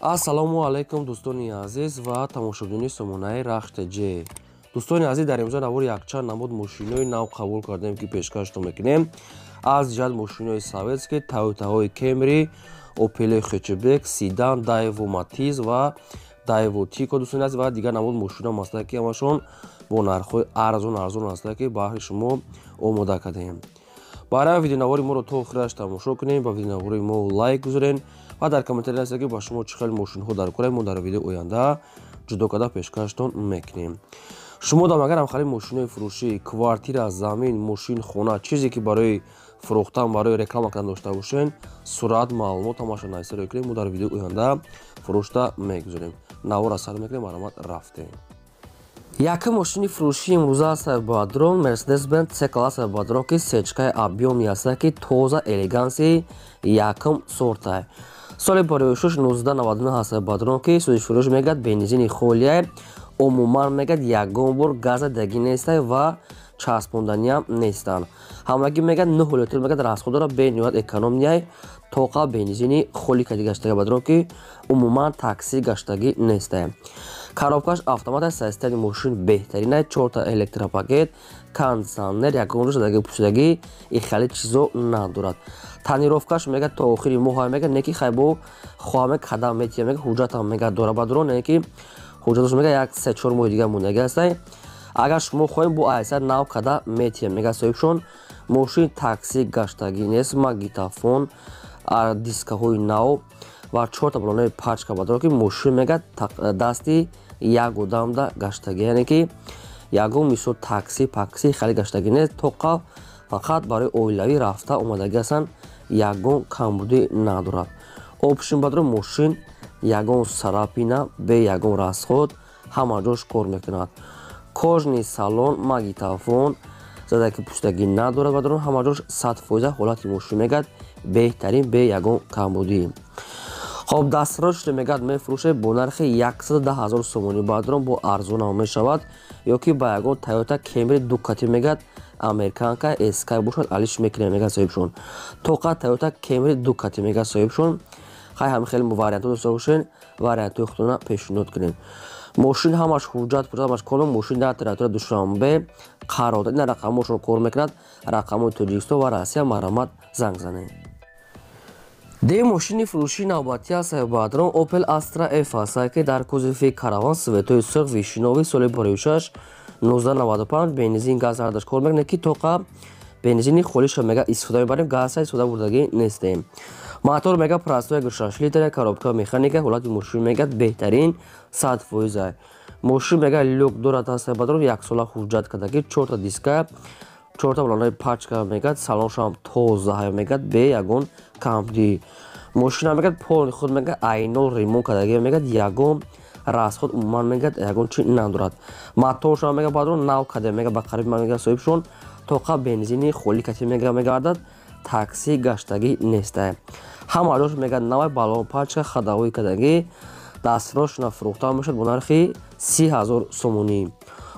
Ассалому алайкум, дӯстони азиз ва тамошобинони сомонаи Рахш ТЖ. Дӯстони азиз, дар имрӯза навори якчанд намуд мошинои нав қабул кардем, ки пешкаштон мекунем. Аз ҷиҳат мошинои советский, Тойотаҳои Кемри, Опели хэтчбек, седан, Дайву Матиз ва Дайву Тико, дӯстони азиз, ва дигар намуд мошино ҳастанд, ки ҳамашон бо нархҳои арзон арзон ҳастанд, ки баҳри шумо омода кардем. Барои видеонавори моро то охираш тамошо кунем, ба видеонавори мо лайк гузорен ва дар комментария нависед, ки ба шумо чӣ хел мошинҳо дар кора, мо дар видеои оянда ҷудо карда пешкаштон мекунем. Шумо дам агар ҳамхели мошинои фурӯшӣ, квартира, замин, мошин, хона, чизе ки барои фурӯхтан, барои реклама кардан дошта бошен, сурат, маълумот ҳамаша нависа кунем, мо дар видеои оянда фурӯшта мегузорем. Навора сар мекунем, марҳамат, рафтем. Якум мошини фурӯшии имрӯза аст, бародарон, Мерседес Бенз С класса, бародарон, ки сечкаи объёмный аст, ки тоза, элегансии якум сорта. Соли пароишуш 1999 ҳаст, бародарон, ки сӯзишфурӯш мегӯяд, бензини холия, умуман мегӯяд, ягон бор газа дагӣ нестай ва часпонданиам нестанд. Ҳамагӣ мегӯяд, 9 литр мегӯяд расход дора, бениҳоят экономияй, тоқа бензини холи кади гаштага, бародарон, ки умуман такси гаштагӣ нестай. Коробкаш автомат аст, состояни мошин беҳтарин, чорта электропакет, кондиционер, ягон ҷо пӯшидагӣ и хеле чизо надорад. Тонировкаш мегӯяд, то охири моҳ мегӯяд, не ки хайбо хоҳаме кадам метия, мегӯяд, ҳуҷҷатам мегӯяд дора, бародарон, не ки ҳуҷҷаташ мегӯяд, як 3-4 моҳи дигар мондагӣ ҳастай. Агар шумо хоҳем, бо айса нав када метия, мегӯяд соҳибшон. Мошин такси гаштагӣ нест, магнитофон, дискаҳои нав ва чорта балонаи пачка, бародарон, ки мошин мегӯяд, дасти як одамда гаштагӣ, яъне ки ягон мисол такси пакси хеле гаштагӣ нест, тоқа фақат барои оилавӣ рафта омадагӣ ҳастанд, ягон камбудӣ надорад. Общем, бародарон, мошин ягон царапина, бе ягон расход, ҳама ҷош кор мекунад, кожаный салон, магнитофон, задаки пӯшидагӣ надорад, бародарон, ҳама ҷош 100%, ҳолати мошин мегӯяд, беҳтарин, бе ягон камбудӣ. Хоб, дастрош мегӯяд, мефурӯшед бо нархи 110 000 сомонӣ, бародарон, бо арзонам мешавад. Ё ки ба ягон Тойота Кемри дукати мегӯяд, американка эскай бошад, алиш мекунем, мегӯяд соҳибшон. Тоқа Тойота Кемри дукати, мегӯяд соҳибшон. Хай, ҳами хеле вариантҳо дошта бошен, вариантҳои худтона пешниҳод кунем. Мошин ҳамаш ҳуҷҷат, ҳамаш колон, мошин дар территорияи Душанбе қарор дод. Ина рақамҳошон кор мекунад, рақамҳои Тоҷикистон ва Россия, марҳамат, занг занед. Де мошини фурӯшии навбатӣ аст, бародарон, Opel Astra F аст, ки дар кузови караван, цветои сурх, вишнёвый, соли 2006, 1995, бензин, газ ҳардаш кор мекунад, ки тоқа бензини холиша мега истифода мебарем, газа истифода бурдагӣ нестем. Мотор мега простой, 6 литр, коробка механика, ҳолати мошин мегӯяд, беҳтарин, 100%. Мошин мега люк дорад аст, бародарон, яксола ҳуҷҷат кардагӣ, чорта диска, чорта балонаи пачка, мегӯяд, салоншам тоза мегӯяд, бе ягон камбудӣ. Мошина мегӯяд, полный худ мегӯяд, айнол ремонт кардагӣ, мегӯяд, ягон расход умуман мегӯяд, ягон чи надорад. Моторшам мегӯяд, бародарон, нав карда, мегӯяд, ба қариб, мегӯяд соҳибшон, тоқа бензини холӣ кати мега мегардад, такси гаштагӣ нестай. Ҳама ҷош мегӯяд навай, балон пачка, ходовой кардагӣ, дастрошна фурӯхта мешавад бо нархи 30 000 сомонӣ.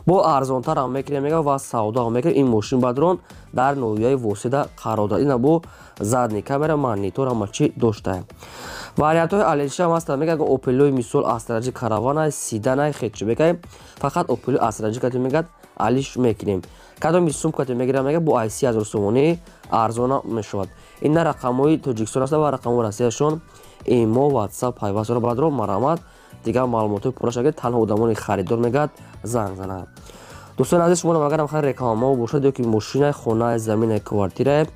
Бо арзонтарам мекунем, мега, ва савдоам мекунем. Ин мошин, бародарон, дар ноҳияи Восида қарор дорад. Ина бо задний камера, монитор, ҳама чӣ дошта. Вариантҳои алишам ҳастанд, мега, Опелои мисол Астраҷи караванай, седанай, хэтчбекай, фақат Опелои Астраҷи кати мегӯяд, алиш мекунем. Кадоми сум кати мегирам, мега, бо ай 30 000 сомонӣ арзона мешавад. Ина рақамҳои Тоҷикистон аст ва рақамҳои Россияшон, имо, Ватсап пайваст дорад, бародарон, марҳамат, дигар маълумотҳои пурра шавед, танҳо одамони харидор мегӯяд занг занад. Дӯстони азиз, шумо агарам хайр рекламао бошад ё ки мошинаи, хонаи, заминаи, квартирае,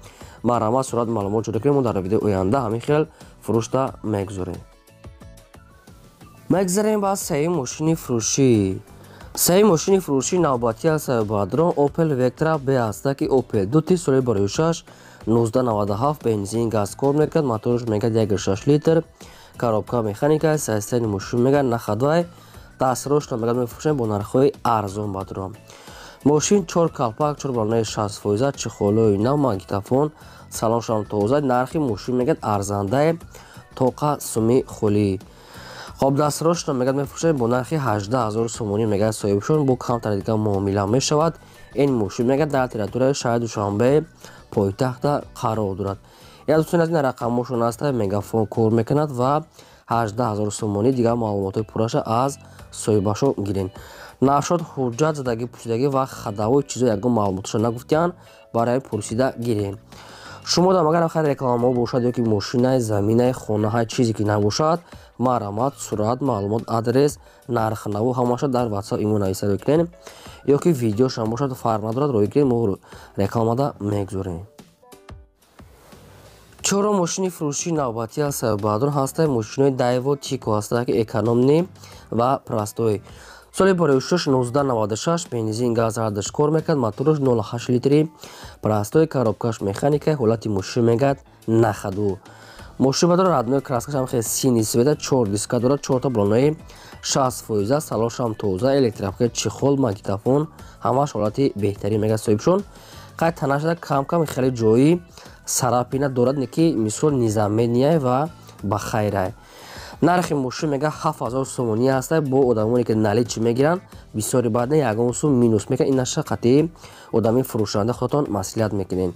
марҳамат, сурат, маълумот ҷудо кунем, мо дар видеои оянда ҳамин хел фурӯшта мегузорем. Мегзарем ба сеюм мошини фурӯшӣ. Сеюм мошини фурӯшии навбатӣ аст, бародарон, Opel Vectra B аст, ки Opel дути, соли 2006, 1997, бензин, газ кор мекунад, мотораш мегӯяд 1,6 литр, коробка механика, состояни мошин мегӯяд нахадвай, дастрошро мегӯяд мефурӯшем бо нархҳои арзон, бародарон. Мошин чор калпак, чор балонаи 60%, чехолои нав, магнитофон, салоншам тоза, нархи мошин мегӯяд арзандае, тоқа суми холӣ. Хоб, дастрошро мегӯяд мефурӯшем бо нархи 18 000 сомонӣ, мегӯяд соҳибшон, бо камтар дигар муомила мешавад. Ин мошин мегӯяд дар территорияи шаҳри Душанбе, пойтахта қарор дорад. Я, дӯстони азиз, рақамҳошон аст, мегафон кор мекунад ва 18 000 сомонӣ. Дигар маълумотҳои пурраша аз соҳибашон гирен. Нашод ҳуҷҷат задагӣ, пурсидагӣ ва хадавои чизо ягон маълумоташо нагуфтиянд, барои пурсида гирем. Шумо дам агар хайр рекламаҳо бошад ё ки мошинаи, заминаи, хонаҳаи, чизе ки набошад, марҳамат, сурат, маълумот, адрес, нархнаву ҳамаша дар WhatsApp, имо нависа мекунем, ё ки видеошам бошад, фарқ надорад, роҳӣ кунем, мо рекламада мегузорем. Чорум мошини фурӯшии навбатӣ аз Баҳодур ҳаста мошинои Дайво Тико ҳаста, ки экономный ва простой. Соли барои 1996, бензин, газ ҳардаш кор мекард, мотораш 0,8 литри, простой, коробкаш механика, ҳолати мошин мегӯяд на ходу. Мошин бадора родной краскаш ҳам хеле синий цвета, чор диска дорад, чорта баллонаи 60%, салоншам тоза, электропакет, чехол, магнитофон, ҳамаш ҳолати беҳтарин мегӯяд соҳибшон. Қайд танашда кам-кам хеле ҷои царапина дорад, не ки мисол незаметный ва ба хайрай. Нархи мошин мега 7000 сомонӣ ҳаста. Бо одамоне ки наличный мегиранд, бисёри баъд ягон сум минус мекунад. Ин наша қатъи одами фурӯшанда худатон маслиҳат мекунед.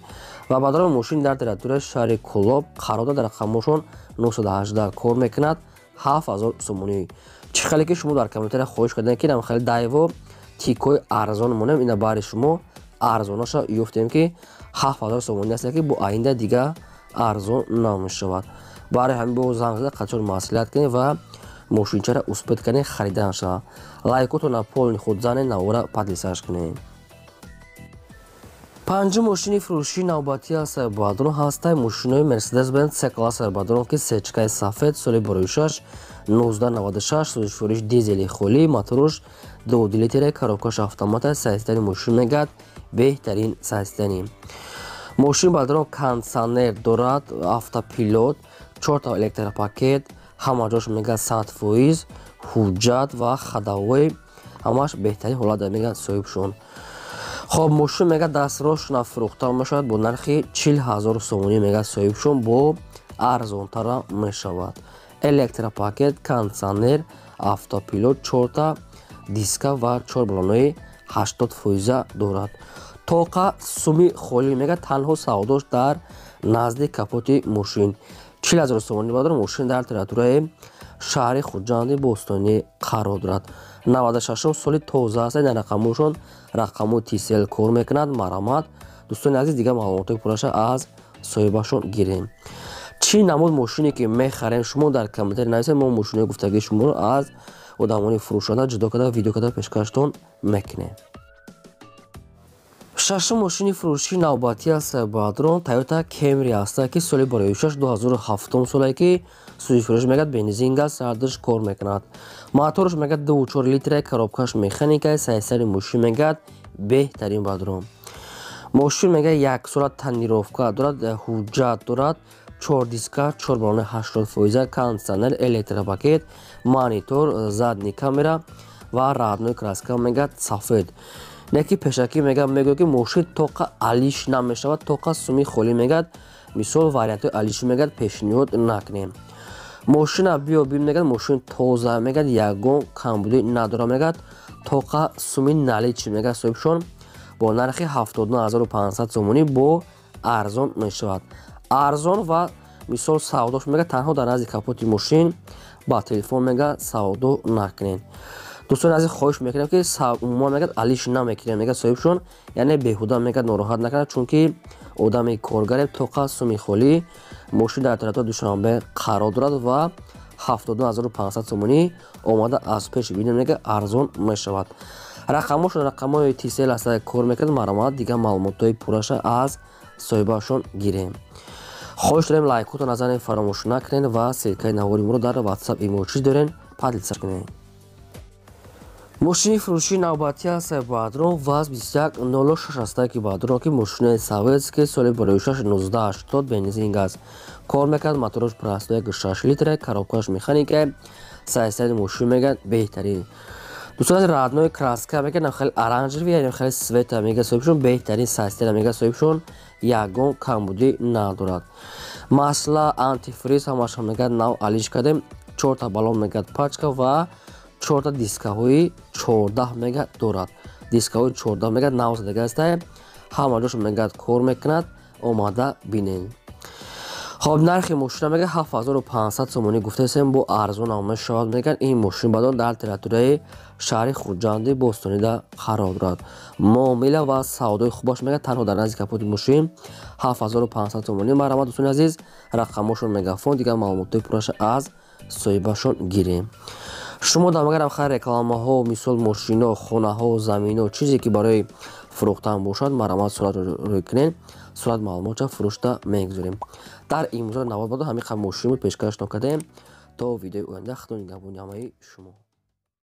Ва баъдро мошин дар территорияи шаҳри Кӯлоб қарор дорад, рақамошон 918 кор мекунад, 7000 сомонӣ. Чӣ хеле ки шумо дар комментария хоҳиш кардем, ки нам хеле Дайво Тикои арзон монем, ина баҳри шумо арзонаша ёфтем, ки 7000 сомонӣ аст, ки бо оинда дига арзон намешавад. Барои ҳамин бо занг зада қатъиён маслиҳат кунед ва мошинчаро успеть кунед, харидан шавад. Лайкотона полный худ занед, навора поделиться кунед. Панҷум мошини фурӯшии навбатӣ аз Баҳодурон ҳастай мошинои Мерседес Бенз С класс Баҳодурон, ки сечкаи сафед, соли барои 1996, сӯзишвориш дизели холӣ, моторуш 2 литре, коробкаш автомата, состояни мошин мегӯяд беҳтарин состояни. Мошин баҳодурон кондитсионер дорад, автопилот, чорта электропакет, ҳама ҷош мегӯяд 100%, ҳуҷҷат ва ходовой ҳамаш беҳтарин ҳолат мегӯяд соҳибшон. Хоб, мошин мегӯяд дастрошна фурӯхта мешавад бо нархи 40 000 сомонӣ, мегӯяд соҳибшон, бо арзонтара мешавад. Электропакет, кондитсионер, автопилот, чорта диска ва чор баллонои 80% дорад. Тоқа суми холӣ мегӯяд, танҳо савдош дар назди капоти мошин. 40 000 сомонӣ. Бадор мошин дар территорияи шаҳри Хуҷанди бостонӣ қарор дорад. 96 соли тоза аст, дар рақамошон рақаму Тисел кор мекунад. Марҳамат, дӯстони азиз, дигар маълумотҳои пурраша аз соҳибашон гирем. Чӣ намуд мошине ки мехарем, шумо дар комментарий нависед, мо мошинои гуфтагии шуморо аз одамони фурӯшанда ҷудо карда, видео карда пешкаштон мекунем. Шашум мошини фурӯшии навбатӣ аст Баҳодурон Тойота Кемри ҳаста, ки соли барои 2007 соле, ки сӯзишфурӯш мегӯяд бензин, газ ҳардуш кор мекунад, моторш мегӯяд 2,4 литра, коробкаш механика, состояни мошин мегӯяд беҳтарин. Баҳодурон мошин мегӯяд як сола тонировка дорад, ҳуҷҷат дорад, чор диска, чор баллони 80%, кондитсионер, электропакет, монитор, задний камера ва родной краска мегӯяд сафед. Не ки пешакӣ мегӯяд ки мошин тоқа алиш намешавад, тоқа суми холӣ мегӯяд. Мисол, вариантҳои алишӣ мегӯяд пешниҳод накунем. Мошина биё бин, мегӯяд мошин тоза, мегӯяд ягон камбудӣ надорад, мегӯяд тоқа суми наличный, мегӯяд соҳибшон, бо нархи 79 500 сомонӣ бо арзон мешавад. Арзон ва мисол савдош мегӯяд танҳо дар назди капоти мошин, ба телефон мегӯяд савдо накунед. Дӯстони азиз, хоҳиш мекунем, ки умуман мегӯяд алиш намекунем, мегӯяд соҳибшон, яъне беҳуда мегӯяд нороҳат накунад, чунки одами коргаре. Тоқа суми холӣ. Мошин дар территорияи Душанбе қарор дорад ва 72 500 сомонӣ омада аз пеш бинем, мегӯяд арзон мешавад. Рақамошон рақамҳои Тисел аста кор мекунад. Марҳамат, дигар маълумотҳои пурраша аз соҳибашон гирем. Хоҳиш дорем, лайкотон назанед, фаромӯш накунед ва ссылкаи навори моро дар WhatsApp, имо чиз дорен, поделиться кунед. Мошини фурӯшии навбатӣ аст Баҳодурон ВАЗ 2106 аста, ки Баҳодурон ки мошинаи советский, соли барои 1980, бензин, газ кор мекард, мотораш простой 6 литра, коробкаш механика, состояни мошин мегӯяд беҳтарин. Дӯстон, родной краска мегӯяд хеле оранжевый, яъне хеле цвета, мегӯяд соҳибшон беҳтарин состояния, мегӯяд соҳибшон ягон камбудӣ надорад. Масла, антифриз ҳамаша мегӯяд нав алиш кардем, чорта баллон мегӯяд пачка ва чорта дискаҳои 14 мега дорад, дискаҳои 14 мега нав задага ҳастай, ҳама ҷош мегӯяд кор мекунад, омада бинед. Хоб, нархи мошина мега 7500 сомонӣ гуфтаистем, бо арзон мешавад. Меган, ин мошин бадон дар территорияи шаҳри Хуҷанди бостонида қарор дорад. Муомила ва савдои хубаш, мега, танҳо дар назди капоти мошин 7500 сомонӣ. Марҳамат, дӯстони азиз, рақамошон мегафон, дигар маълумотҳои пурраша аз соҳибашон гирем. Шумо дар магарам хайр рекламаҳо, мисол мошино, хонаҳо, замино, чизе ки барои фурӯхтан бошад, марҳамат, суратро рӯй кунед, сурат маълумотша фурӯшта мегузорем. Дар имрӯза навор бадо ҳамин қадр мошин буд, пешкашно кардем. То видеои оянда, худо нигаҳбони ҳамаи шумо.